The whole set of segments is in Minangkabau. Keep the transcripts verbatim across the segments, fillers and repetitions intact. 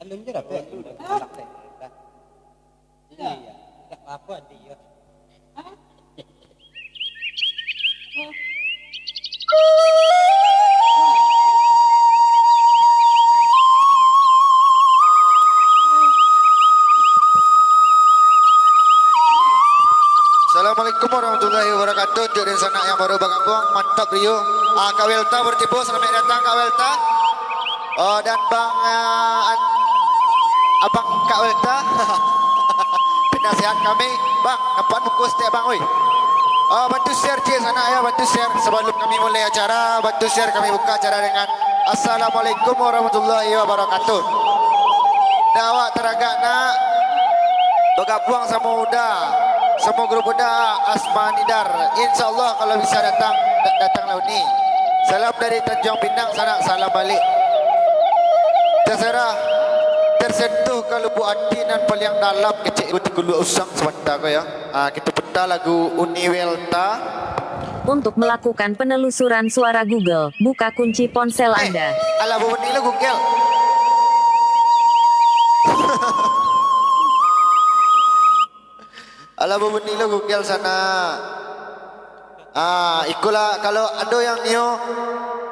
Alun je dah, Pak. Iya, tak apa-apa, nanti, ya. Assalamualaikum warahmatullahi wabarakatuh. Untuk dunsanak yang baru bagabuang, mantap, Rio. Ah, Kak Welta baru tibo, salamaik datang, Kak Welta. Oh, dan Bang, ah, An-, Abang Kak Welta. Penasihat kami, Bang, nampak muko setek, Bang, oi. Ah, bantu share je sanak, ya, bantu share. Sabalum kami mulai acara, bantu share, kami buka acara dengan Assalamualaikum warahmatullahi wabarakatuh. Dah awak taragak nak bagabuang samo Uda, samo grup Uda, Asma Nidar. Insya Allah kalau bisa datang, da-, datanglah uni. Salam dari Tanjuang Pinang, sanak, salam balik. Terserah, tersentuh ka lubuk ati nan paliang dalam, kecek gua takuluak usang sabanta ko, ya. Ah, kito puta lagu Uni Welta. Untuk melakukan penelusuran suara Google, buka kunci ponsel Anda. Alah, babunyi lo Google. Alah, babunyi lo Google sanak. Ah, ikolah, kalau ado yang nio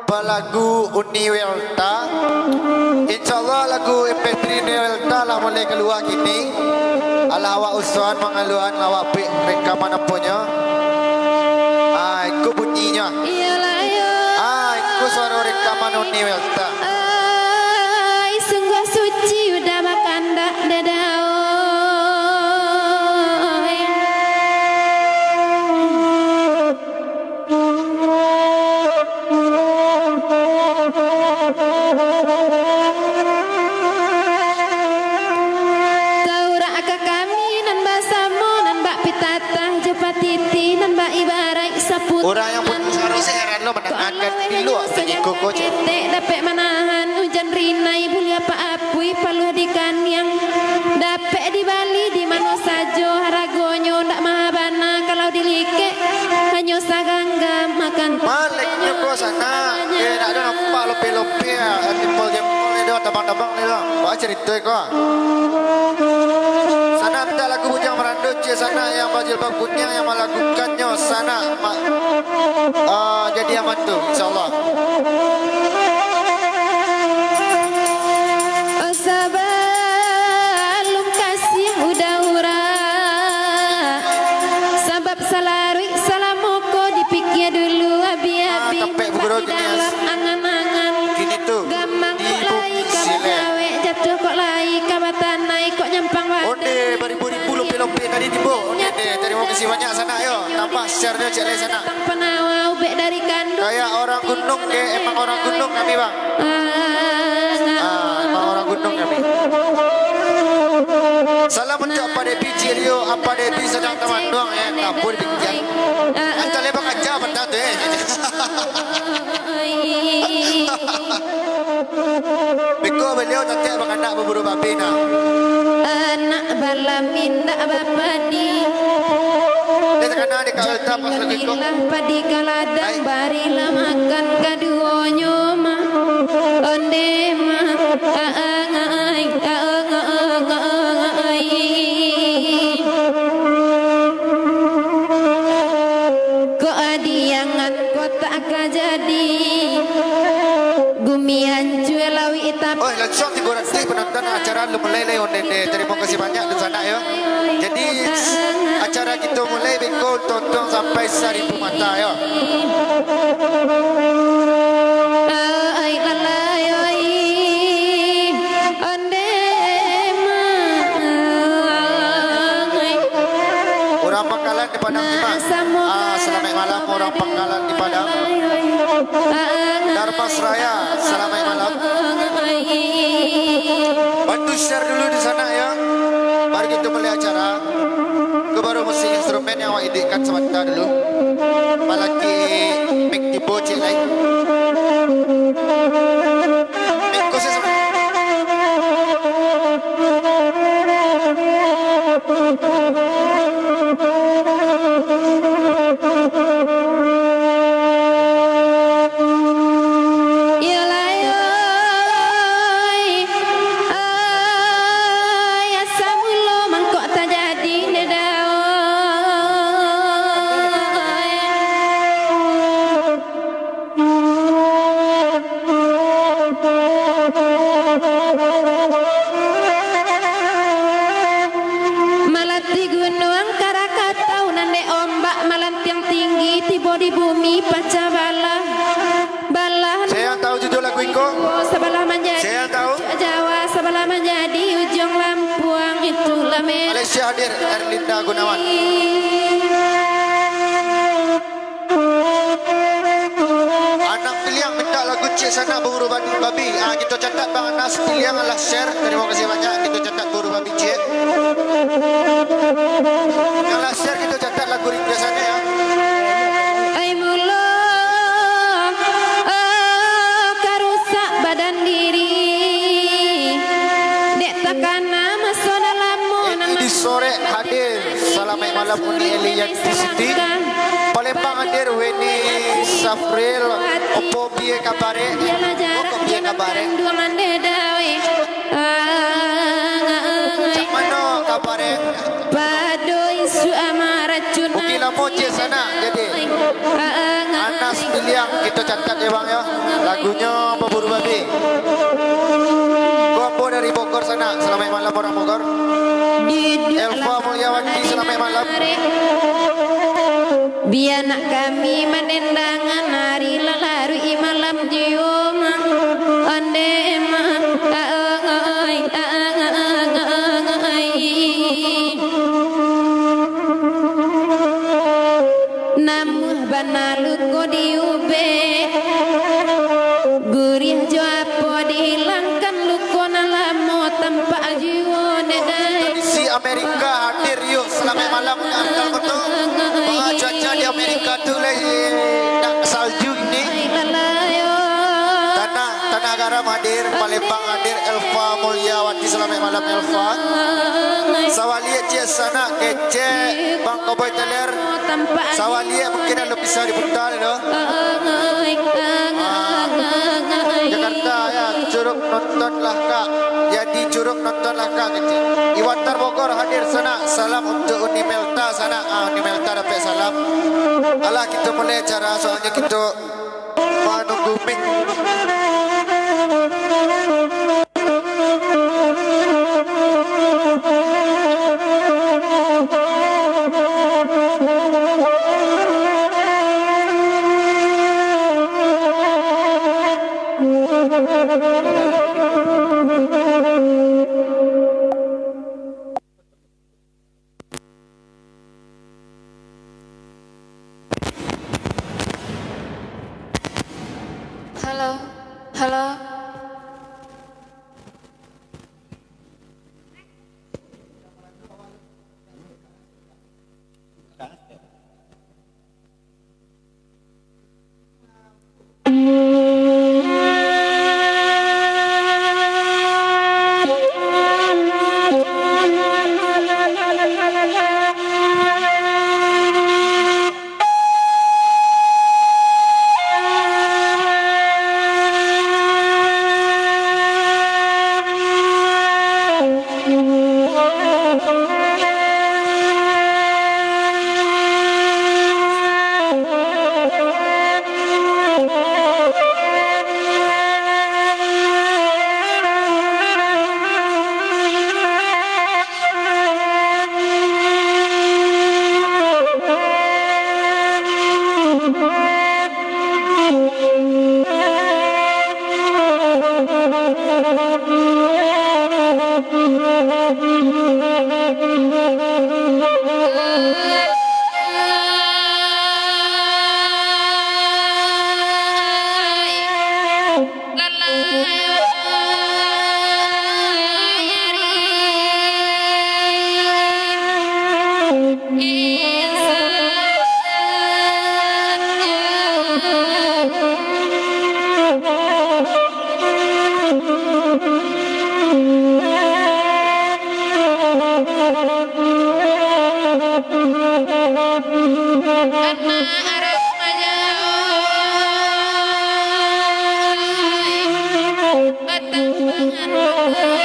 balagu Uni Welta, insya Allah lagu M P three Uni Welta lah mulai kalua kini. Alah, awak usahoan mangaluakan, awak buek rekaman aponyo. Ah, iko bunyinyo. Ah, iko suaro rekaman Uni Welta. Ai, sungguah suci Uda bakandak, Dadaoi. Taurak ka kami nan basamo, nan bak pitatah jo patiti, nan bak ibaraik saputaran. Urang yang putus asa heran lo mandangakan di lua tadi koko je. Ketek dapek manahan ujan rinai, buliah pa-, apui paluah di kaniang. Dapek dibali di mano sajo, haragonyo ndak maha bana, kalau dilikek hanyo saganggam makan. Maleknyo ko sanak, eh, ndak ado nampak lope-lope, ah, timbul-timbul ni doh, tabang-tabang ni doh. Baa carito ko, ah? Sanak mintak lagu Bujang Merandut, cek sanak yang bajilbab kuniang yang malagukan. Nyo sanak ma-, ah, jadi aman tu, insyaallah. Oh, sabalum kasiah udah urang, sabab salaruik salamoko dipikia dulu abi-abi. Ah, tampek bugurau kini, dalam angan-angan. Kini tu, gamang di kok lai bumi ka silek. Bajawek, jatuah kok lai ka batanai, kok nyampang badan. Onde baribu-ribu lope-lope tadi tibo. Onde, tarimo kasih banyak sanak yo. Tambah share-nyo cek lai sanak. Tang panawa ubek dari kandung. Kayak orang gunung ke, emang orang gunung kami, Bang. Ah, emang orang gunung kami. Salam untuk Apa Depi Cirio, Apa Depi sadang tamanduang, eh, kapur di pinggian. Antalai bakaja banda tu, eh. Beko baliau tatiak bakanak baburu babi nah. Anak balamin dak bapadi. Dia takana di kawal tapak lagi kok. Lah padi ka ladang. Hai. Barilah makan kaduonyo mah. Onde mah. Aang ai, aang, aang, aang ai. Penonton, acara alun mulai lai, ondeh-ondeh. Tarimo kasih banyak dunsanak yo. Jadi, acara kito mulai beko untuang-untuang sampai saribu mata yo. Urang Pangkalan di Padang Simak. Ah, salamaik malam urang Pangkalan di Padang. Darmas Raya, salamaik malam. Bantu share dulu dunsanak yo. Baru kito mulai acara. Ko baru musik instrumen yang awak idikkan sabanta dulu. Palaki mic tibo ciek lai. Mic khusus. Iyo lai, oi, oi, asa mulo mangko tajadi nde dao, oi. Malatih gunuang Krakatau, nan dek ombak malantiang tinggi, tibo di bumi pacah balah. Balah. Sia yang tahu judul lagu iko? Sabalah manjadi. Sia yang tahu? Jawa, sabalah manjadi Ujung Lampuang, itulah merah. Malaysia hadir, Erlinda Gunawan. Anang Piliang minta lagu Ciek Sanak Baburu Babi. Ah, kito catat Bang Anas Piliang alah share. Tarimo kasih banyak. Kito catat Baburu Babi Ciek. Yang lah share kito catat lagu request-annyo yo. Ai mulo, oh, karusak badan diri. Dek takana maso nan lamo. Edi di Sorek hadir. Salamaik malam Uni Elianti Siti. Palembang hadir Weni Safril. Opo bia kabarek? Opo bia kabarek? Cak mano kabarek? Mugi lamo ciek sanak jadi. Anas Piliang, kito catat yo, Bang, yo. Lagunyo Baburu Babi. Ko ambo dari Bogor sanak. Salamaik malam urang Bogor. Elva Mulyawati, salamaik malam. Bia nak kami manandangan ari lalaruik malam juo mah. Onde mah, aoi, aoi. Namuah bana luko diubek, guriah jo apo dihilangkan luko nan lamo tampak juo, dek dai. Tradisi Amerika hadir, yuk, salamaik malam, Uncle Koto. Wah, cuaca di Amerika tu lai nak salju ini. Tanah, Tanah Garam hadir, Palembang hadir, Elva Mulyawati, salamaik malam, Elva. Sawaliak ciek sanak, kecek, Bang Koboy Teler. Sawaliak mungkin alun bisa diputar, yo. Ah, Jakarta, ya, Curug nonton lah, Kak. Jadi Curug nonton lah, Kak, kecek. Iwantar Bogor hadir sanak. Salam untuk Uni Melta sanak. Ah, Uni Melta dapek salam. Alah, kito mulai acara, soalnyo kito manunggu mic. Halo, halo. Anak arak maja, batang pangan.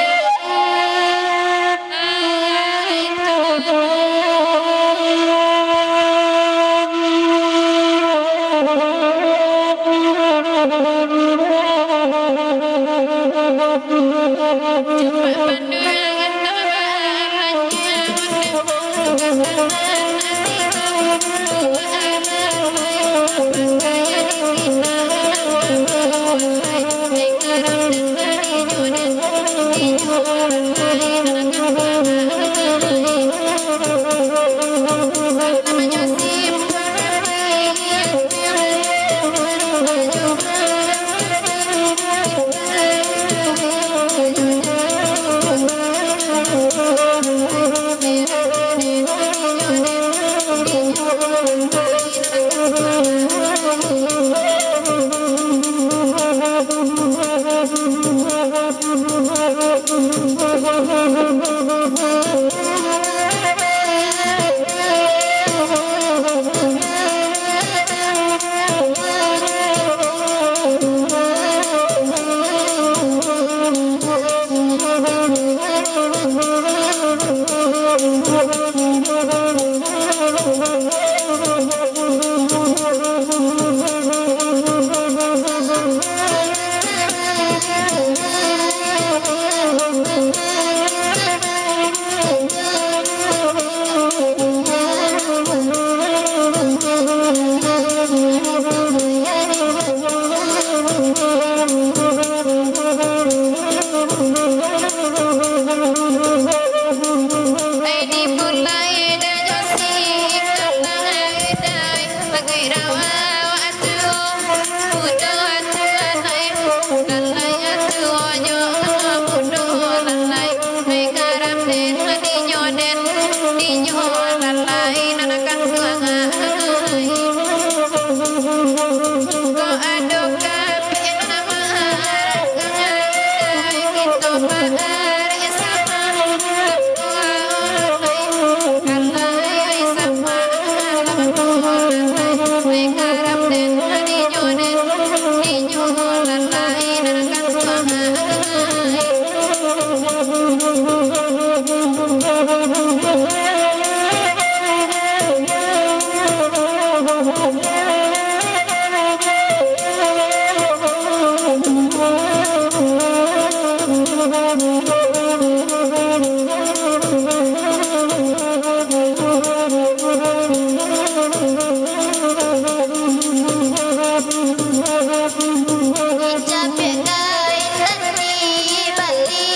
Dicabiak kain nan dibali,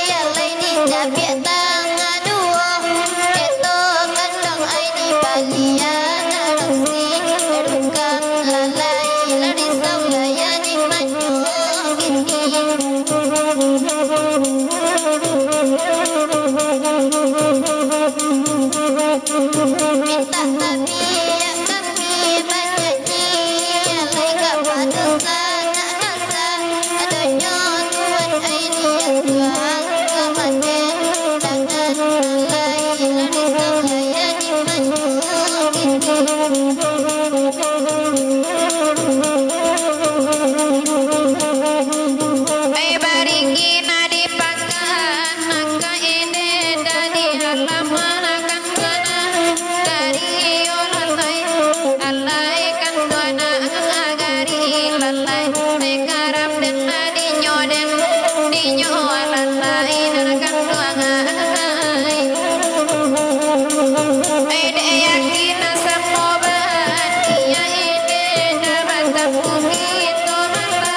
alai dicabiak tangan duo. Eto kandang ai dibali anak laki, rukang lalai, lah risau lai anak manyo kini. Mintak tabiak kami banyanyi, alai kapado sanak rasa. Adonyo Tuhan ai diak Tuhan kamaten, tangan alai lari saulai di manyo kini. Ai barigi na di Maka ende dari halaman akan tuana, gari yo lalai, lalai kan tuana, gari lalai, sekarang den adinyo den, dinyo lalai dan akan tuana. Ai dek yakin samo bahagia ende dapat tapuji tu mata.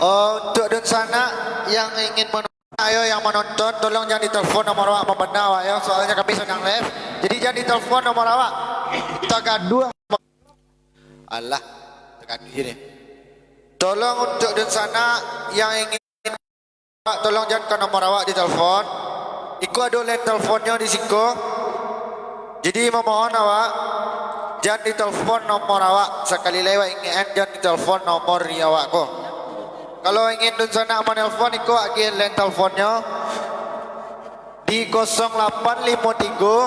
Oh, untuk dunsanak yang ingin menonton, ayo yang menonton, tolong jangan ditelepon nomor awak, pambana awak yo, soalnyo kami sadang live. Jadi jangan ditelepon nomor awak. Tagaduah. Alah, tagaduah ni. Tolong untuk dunsanak yang ingin, tolong jangan ka nomor awak ditelepon. Iko ado line teleponnyo di siko. Jadi, mamohon awak, jan ditelepon nomor awak. Sakali lai awak ingek-an, jan ditelepon nomor di awak ko. Kalau ingin dunsanak manelpon, iko agiah line teleponnyo di kosong lapan limo tigo,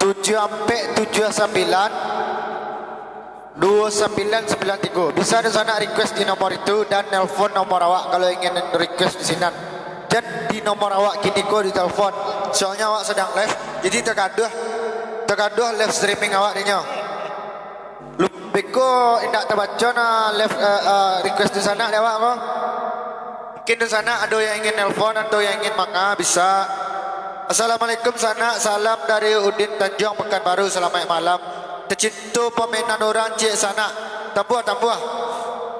tujuah ampek tujuah sambilan, duo sambilan sambilan tigo. Bisa dunsanak request di nomor itu dan nelpon nomor awak kalau ingin request di sinan. Jan di nomor awak kini ko ditelepon. Soalnyo awak sadang live, jadi tagaduah, tagaduah live streaming awak dinyo. Lu-, beko indak tabaco nah live, eh, eh, request dunsanak dek awak ko. Mungkin dunsanak ado yang ingin nelpon atau yang ingin manga, bisa. Assalamualaikum sanak, salam dari Udin Tanjuang, Pekanbaru, salamaik malam. Tacinto pamenan urang ciek sanak. Tambuah, tambuah.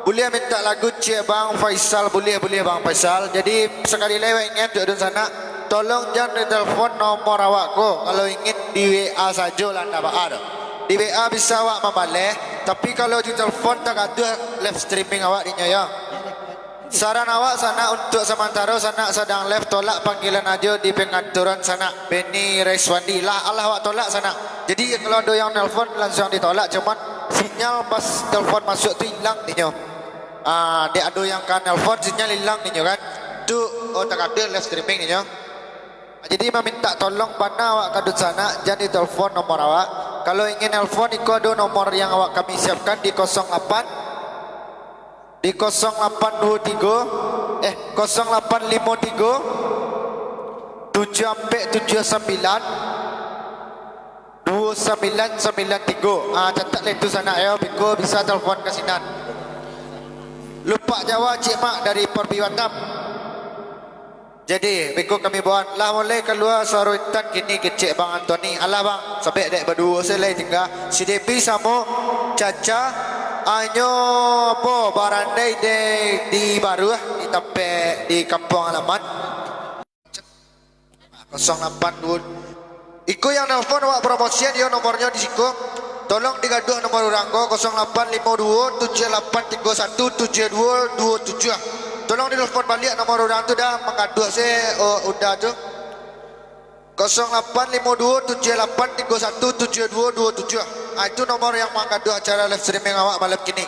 Buliah mintak lagu ciek Bang Faisal, buliah, buliah Bang Faisal. Jadi sakali lai awak ingek tu dunsanak, tolong jan ditelepon nomor awak ko, kalau ingin di W A sajo lah ndak baa doh. Di W A bisa awak mambaleh, tapi kalau ditelepon tagaduah live streaming awak dinyo yo. Saran awak sanak, untuk samantaro sanak sadang live, tolak panggilan ajo di pangaturan sanak, Benny Reswandi. Lah, alah awak tolak sanak. Jadi, kalau ado yang nelpon, langsung ditolak, cuman sinyal pas telepon masuk tu ilang dinyo. Ah, dek ado yang ka nelpon, sinyal ilang dinyo kan. Tu, oh, tagaduah live streaming dinyo. Jadi, mamintak tolong bana awak ka dunsanak, jan ditelepon nomor awak. Kalau ingin nelpon, iko ado nomor yang awak kami siapkan di kosong lapan, di kosong lapan duo tigo, eh, kosong lapan limo tigo, tujuah ampek tujuah sambilan, duo sambilan sambilan tigo. Ah, catat lah itu sanak yo, beko bisa telepon ka sinan. Lupak Jawa Cik Mak dari Porbi Batam. Jadi, beko kami bawaan. Lah mulai kalua suaro intan kini kecek Bang Antoni. Alah Bang, sabek dek baduo se lai tingga. Si Depi samo Caca, anyo apo, barandai dek di baruah, di tampek di kampuang alamat. Kosong lapan duo. Iko yang nelpon awak promosian yo nomornyo di siko. Tolong digaduah nomor urang ko, kosong lapan limo duo tujuah lapan tigo satu tujuah duo duo tujuah. Tolong ditelepon baliak nomor urang tu dah, manggaduah se, oh, Uda tu. Kosong lapan limo duo tujuah lapan tigo satu tujuah duo duo tujuah. Ah, itu nomor yang manggaduah acara live streaming awak malam kini.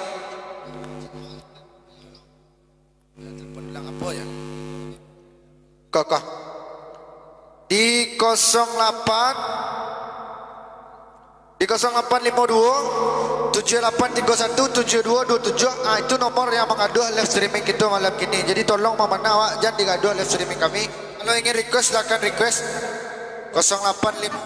Telepon bilang apo yo? Kokoh. Di kosong lapan, di kosong lapan limo duo tujuah lapan tigo satu tujuah duo duo tujuah. Ah, itu nomor yang manggaduah live streaming kito malam kini. Jadi, tolong mamana awak, jan digaduah live streaming kami. Kalau ingin request, silakan request. Kosong lapan limo.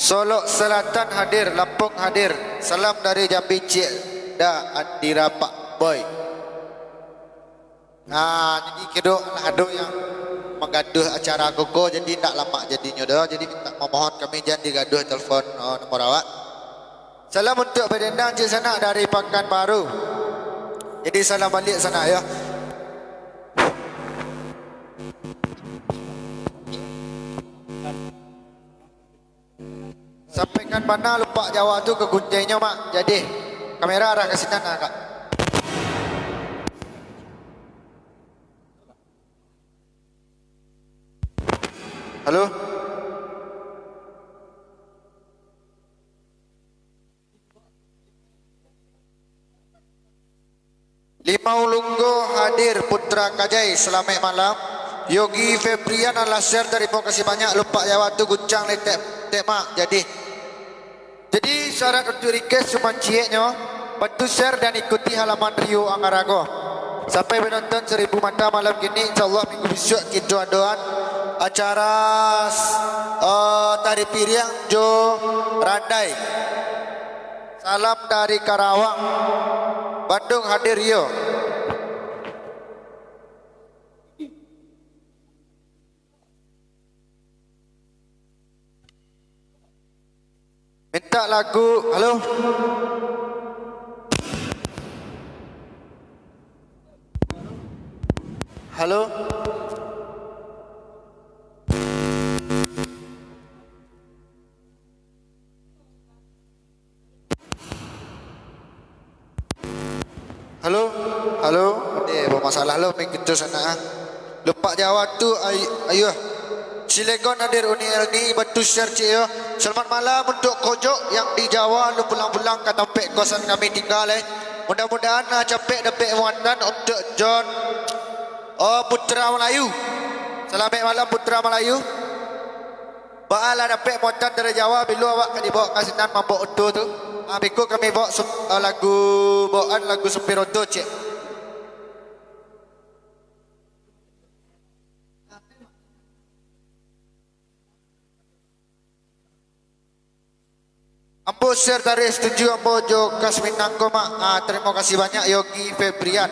Solok Selatan hadir, Lampung hadir. Salam dari Jambi, Cik Da Andira, Pak Boy. Nah, jadi kiro lah ado yang manggaduah acara koko, jadi ndak lamak jadinyo doh. Jadi minta mamohon kami jan digaduah telepon, oh, nomor awak. Salam untuk Bedendang Cik Sanak dari Pakanbaru. Jadi salam baliak sanak yo. Sampaikan bana Lupak Jawa tu ka gunjainyo, Mak. Jadi, kamera arah ka sinan lah, Kak. Halo? Limau Lunggo hadir, Putra Kajai, salamaik malam. Yogi Febrian Al-Asyar, tarimo kasih banyak, Lupak Jawa tu guncang letek, tek mak, jadi. Jadi, syarat untuk request cuma cieknyo, bantu share dan ikuti halaman Rio Angarago. Sampai penonton seribu mata malam kini, insyaallah minggu bisuak kito adoan acara, eh, tari piriang jo randai. Salam dari Karawang, Bandung hadir yo. Minta lagu, halo? Halo? Halo? Halo? Eh, bamasalah lo mic kito sanak, ah. Lupak Jawa tu, ay-, ayuah. Cilegon hadir, Uni Elni, bantu share ciek yo. Selamat malam untuk Kojok yang di Jawa, lu pulang-pulang ka tampek kosan kami tingga, eh. Mudah-mudahan, ah, capek dapek muatan untuk John. Oh, Putra Melayu. Salamaik malam, Putra Melayu. Baa lah dapek muatan dari Jawa, bilo awak ka dibaok ka sinan mambao oto tu? Ah, beko kami baok sup-, ah, lagu, bawaan lagu supir oto, ciek. Ambo share tarik setuju ambo jo kas Minang ko, Mak. Ah, tarimo kasih banyak, Yogi Febrian.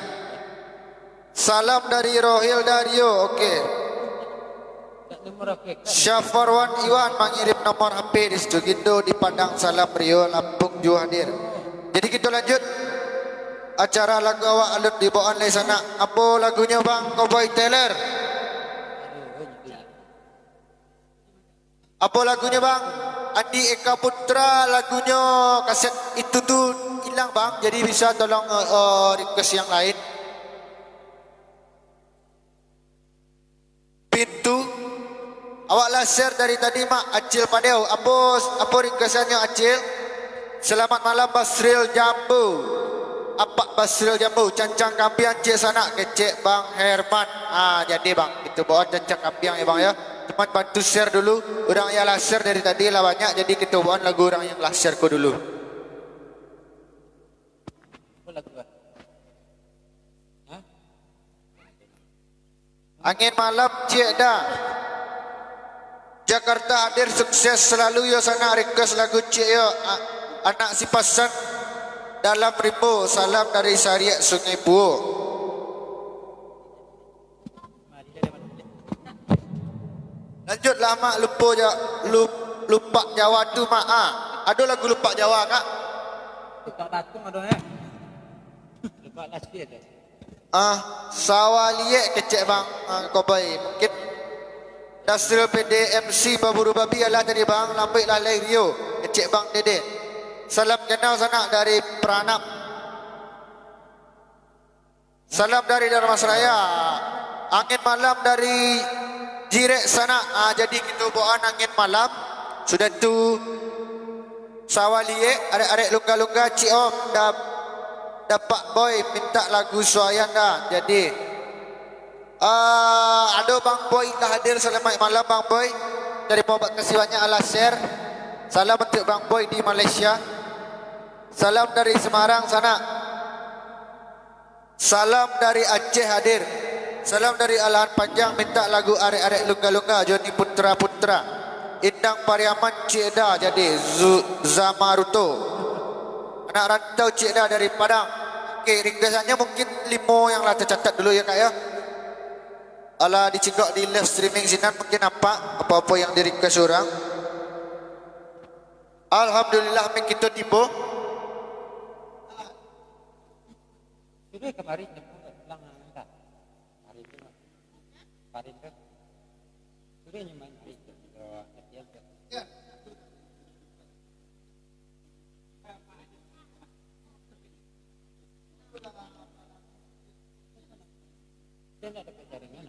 Salam dari Rohil Dario, oke. Syafarwan Iwan mangirim nomor H P di situ. Gindo di Padang, salam Rio, Lampung juo hadir. Jadi kito lanjut acara lagu awak alun dibawaan lai sanak. Apo lagunyo, Bang Cowboy Taylor? Apo lagunyo, Bang? Andi Eka Putra, lagunyo kaset itu tu ilang, Bang. Jadi bisa tolong, eh, eh, request yang lain. Pintu. Awak lah share dari tadi, Mak. Acil Padeo. Apo, apo requestannyo, Acil? Selamat malam, Basril Jambu. Apak Basril Jambu, cancang kambiang ciek sanak, kecek Bang Herman. Ah, jadi, Bang, kito bawaan cancang kambiang yo, Bang, yo. Cuman bantu share dulu. Urang yang lah share dari tadi lah banyak, jadi kito bawaan lagu urang yang lah share ko dulu. Apo lagu, ah? Hah? Angin Malam, ciek dah. Jakarta hadir, sukses selalu yo sanak, request lagu ciek yo. A-, Anak Sipasan, Dalam Rimbo, salam dari Sariak Sungai Buo. Lanjutlah, Mak, lupo ja-, lu-, Lupak Jawa tu, Mak, ah. Ado lagu Lupak Jawa, Kak? Lupak Batung ado, eh. Lupak Lasir ado. Ah, Sawah Liek kecek Bang, ah, Kobai. Mungkin Dasril P D M C baburu babi alah tadi Bang, lambuik lalai Rio, kecek Bang Dede. Salam kenal sanak dari Peranap. Salam dari Dharmasraya. Angin Malam dari Jirek sanak. Ah, jadi kito bawaan Angin Malam. Sudah tu, Sawah Liek, arek-arek Lungga-Lungga, Cik Om, da-, Dapak Boy minta lagu Suayan dah. Jadi, ah, ado Bang Boy lah hadir, salamaik malam Bang Boy. Tarimo kasih banyak alah share. Salam untuk Bang Boy di Malaysia. Salam dari Semarang sanak. Salam dari Aceh hadir. Salam dari Alahan Panjang, minta lagu arek-arek Lungga-Lungga, Joni Putra-Putra. Indang Pariaman, Cik Eda jadi, Zu-, Zamaruto. Anak rantau Cik Eda dari Padang. Oke, requestannyo mungkin limo yang lah tercatat dulu ya, Kak, ya. Alah dicigok di live streaming sinan mungkin apa, apa-apa yang di-request urang. Alhamdulillah, mic kito tibo. Sudah kemarin jam pulang, pulang, ah, entah. Hari tu, kemarin tu. Sudah nyo main hari tu. Latihan tu. Dia ndak dapat jaringan.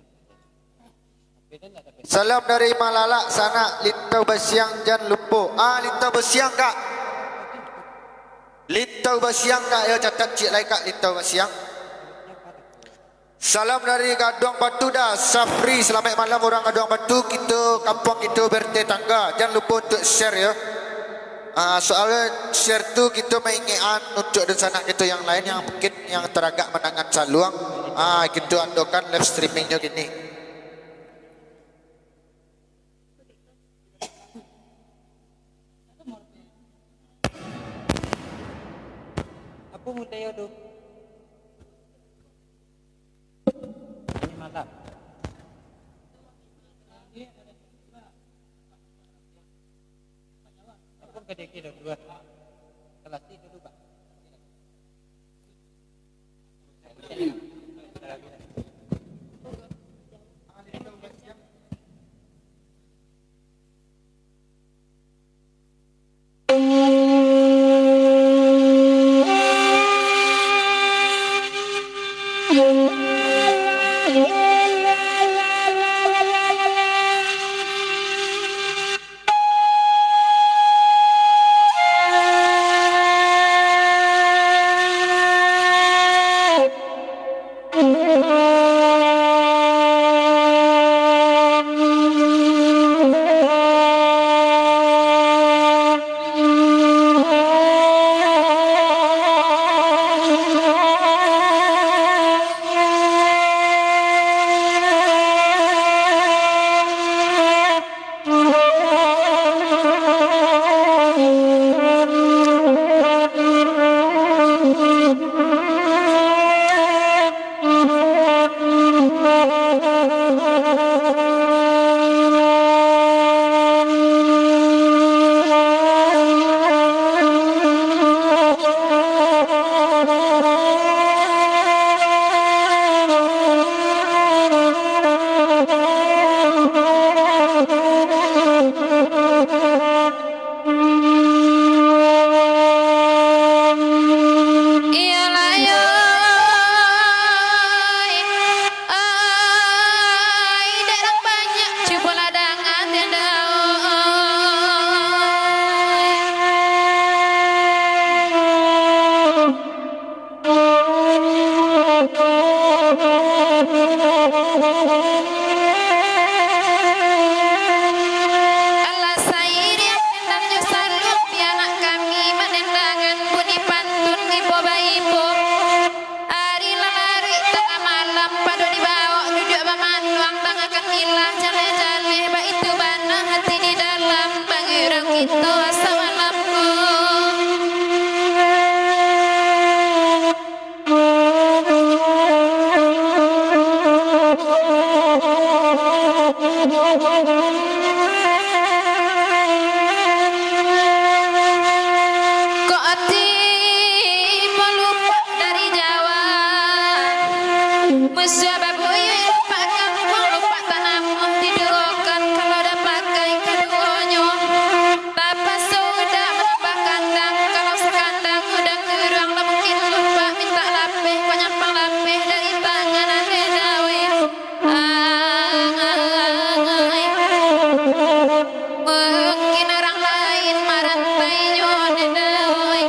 Salam dari Malalak sanak, Lintau Basiang jan lupo. Ah, Lintau Basiang, Kak. Lintau Basiang, Kak. Yo, catat ciek lai, Kak, Lintau Basiang. Salam dari Gaduang Batu dah, Safri. Salamaik malam urang Gaduang Batu. Kito, kampuang kito bertetangga. Jan lupo untuak share yo. Ah, soalnyo share tu kito maingek-an untuak dunsanak kito yang lain yang mungkin yang taragak mandangan saluang. Ah, kito adokan live streamingnyo kini. Apo mode yo tu? Ini malam. Apo kadeke do dua? Kelas tiga dulu, Pak. Iyolah yo, ai, dek urang banyak, cubolah dangan dek dau. Alah sairiang nan nyo saluang pianak kami, manandangan buni pantun ibo baibo. Ari lah laruik tangah malam, pado dibawok duduak bamanuang, tangakan ilah jaleh-jaleh, baitu bana hati di dalam, bangirang kito asa malam ko. Kok ati balupak dari Jawa, musuah babuyuik lupak kampuang, lupak tanah pun didurokan, kalau dapakai kaduonyo. Tapaso udah manambah kandang, kalau sakandang udah kuruang, lah mungkin lupak mintak lapeh, kok nyampang lapeh dari tangan ade dawai. Mungkin urang lain marantainyo ade dawai.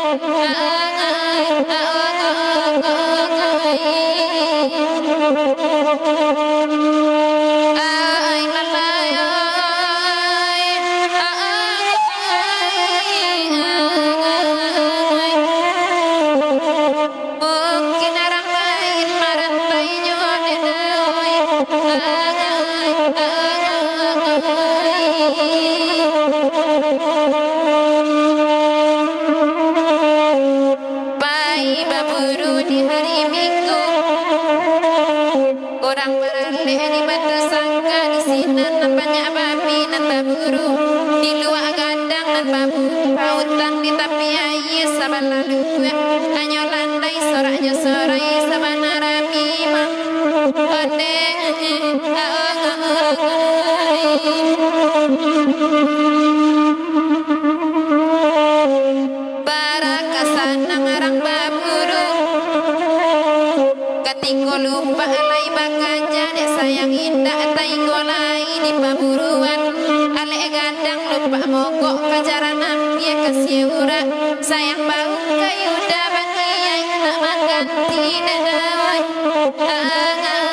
Ai lalai, ai, ai, ai. Mungkin urang lain marantainyo dek dawai. Ai, ai, ai. Pai baburu di hari Minggu. Urang baralek di Batusangka, di sinan nan banyak babi nan baburu, di luak gadang nan baburu, pautan di tapi aia sabalah luak, hanyo landai soraknyo sorai sabana rami mah. Ondeh, aong, aong, aong. Barakasan nan urang baburu. Katiko lupak lai bakaja, dek sayang indak tainggo lai di paburuan. Alek gadang lupak mogok ka jaran ampia ka siurak. Sayang bau kayu daban iai nak mangganti dek dawai. Angai.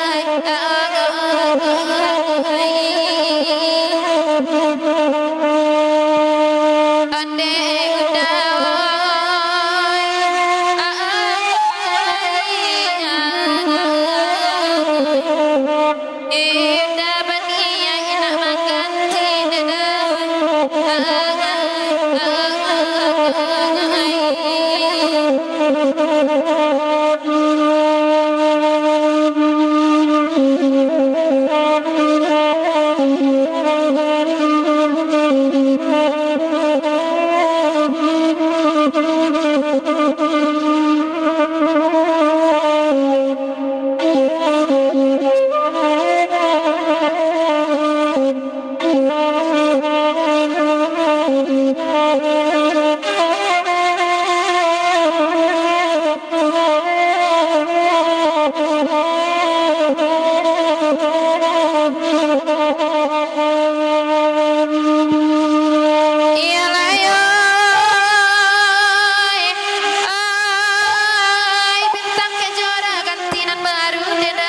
Iyolah yo, ai, bintang kejora ganti nan baru, Dedai.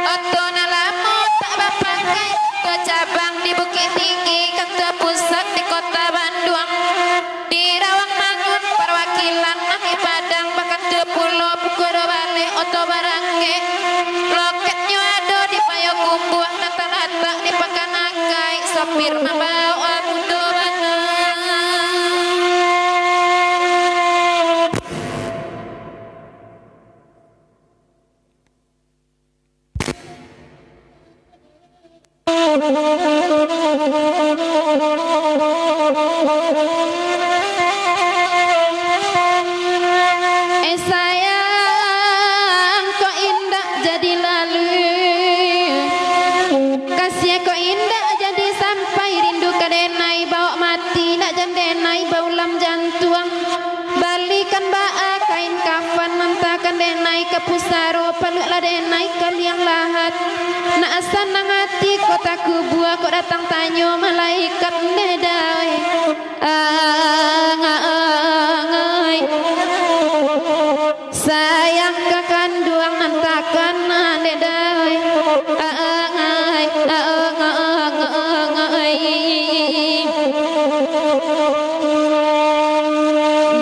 Oto nan lamo tak bapakai, kocabang di Bukik Tinggi, kantua pusat di Kota Banduang, di Rawang Mangun, parwakilan nan di Padang, bakantua pulo pukua duo baleh oto barangkek, loketnyo ado di Payokumbuah, nan talatak di Pakan Akai, sopir mambao mudo bana. Eh, sayang, kok indak jadi lalu. Kasiah kok indak jadi sampai, rindu ka denai bawok mati, nak jan denai baulam jantuang. Balikan baa kain kafan, antakan denai ka pusaro, paluaklah denai ka liang lahat. Nak sanang ati kok takubua, kok datang tanyo malaikat, Dedai. Ang, ang, ang, ai. Sayang ka kanduang nan takana, Dedai. Ang, ai, ang, ang, ang, ai.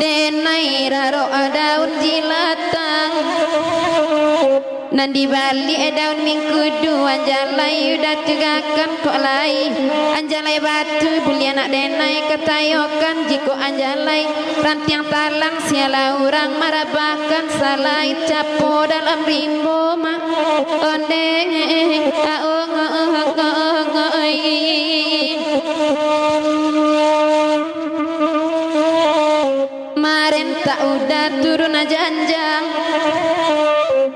Denai rarok daun jilatang. Nan dibaliak daun mingkudu, anjalai udah tugakan kok lai. Anjalai batu buliah nak denai katayokan, jikok anjalai rantiang talang sialah urang marabahkan, salain capo dalam rimbo mah. Ondeh, aong, aong, aong, aong, ai. Marentak udah turun janjang,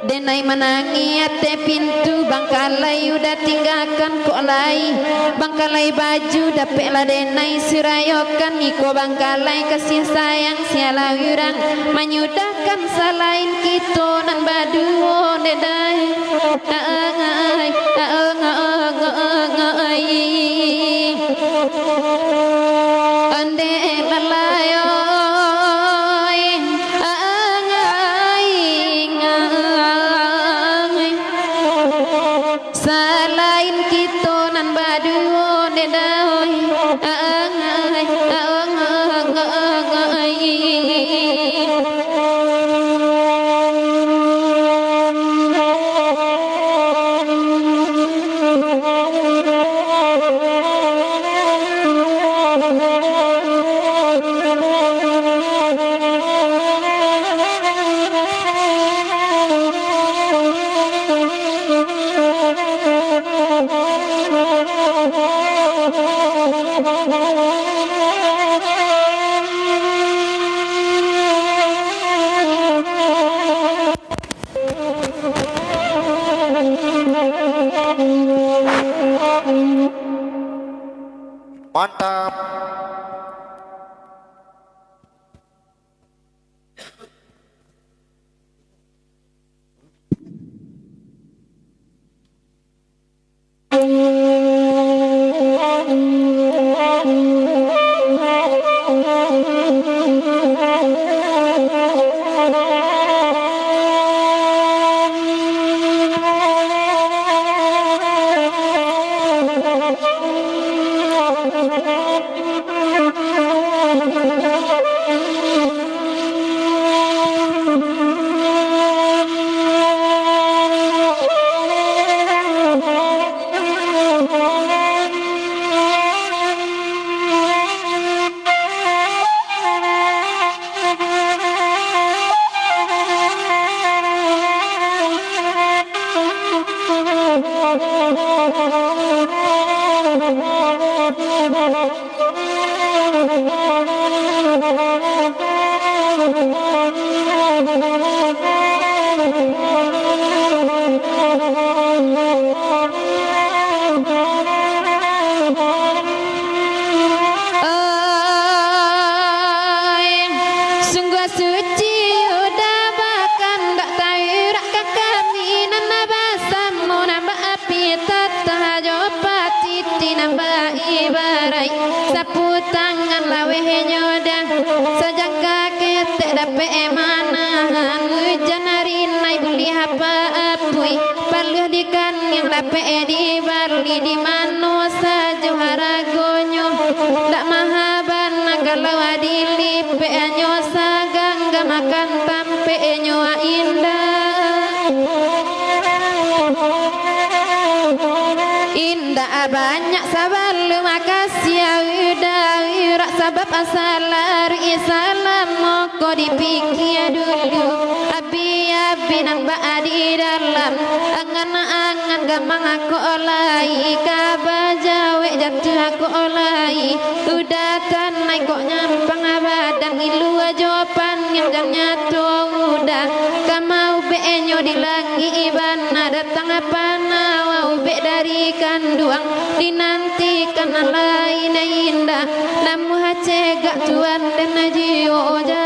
denai manangih ateh pintu, bangkalai udah tinggakan kok lai, bangkalai baju dapeklah denai surayokan, iko bangkalai kasih sayang sialah urang manyudahkan, salain kito nan baduo, Dedai. Aang ai, aang, aang, aang ai. Ondeh lalai oi, aang ai, aang ai. Salain kito nan baduo, Dedai. Aang ai, aang, aang, aang ai. Oi, sungguah suci udah bakandak taurak ka kami nan basamo nan baapi tatah jo patiti nan baibaraik sapu tangan lawehnyo dah. Sajangka ketek dapek manahan, ujan ari naik buliah apa apui, paluah di kaniang dapek dibali, di mano sajo haragonyo, dak maha bana kalau dilipek, hanyo saganggam akan tampeknyo indak. Indak banyak sabalun makasiah udah urak, sabab asalaruik salam moko dipikia dulu. Abi-abi nan baa di dalam, angan-angan gamang ko lai, ka bajawek jatuah ko lai. Udah tanai kok nyampang badan, ilua jo paniang jan nyato udah. Ka maubeknyo di langik bana, datang panawa ubek dari kanduang, dinantikan nan lain indak. Namuah cegak tuan den jiwo ja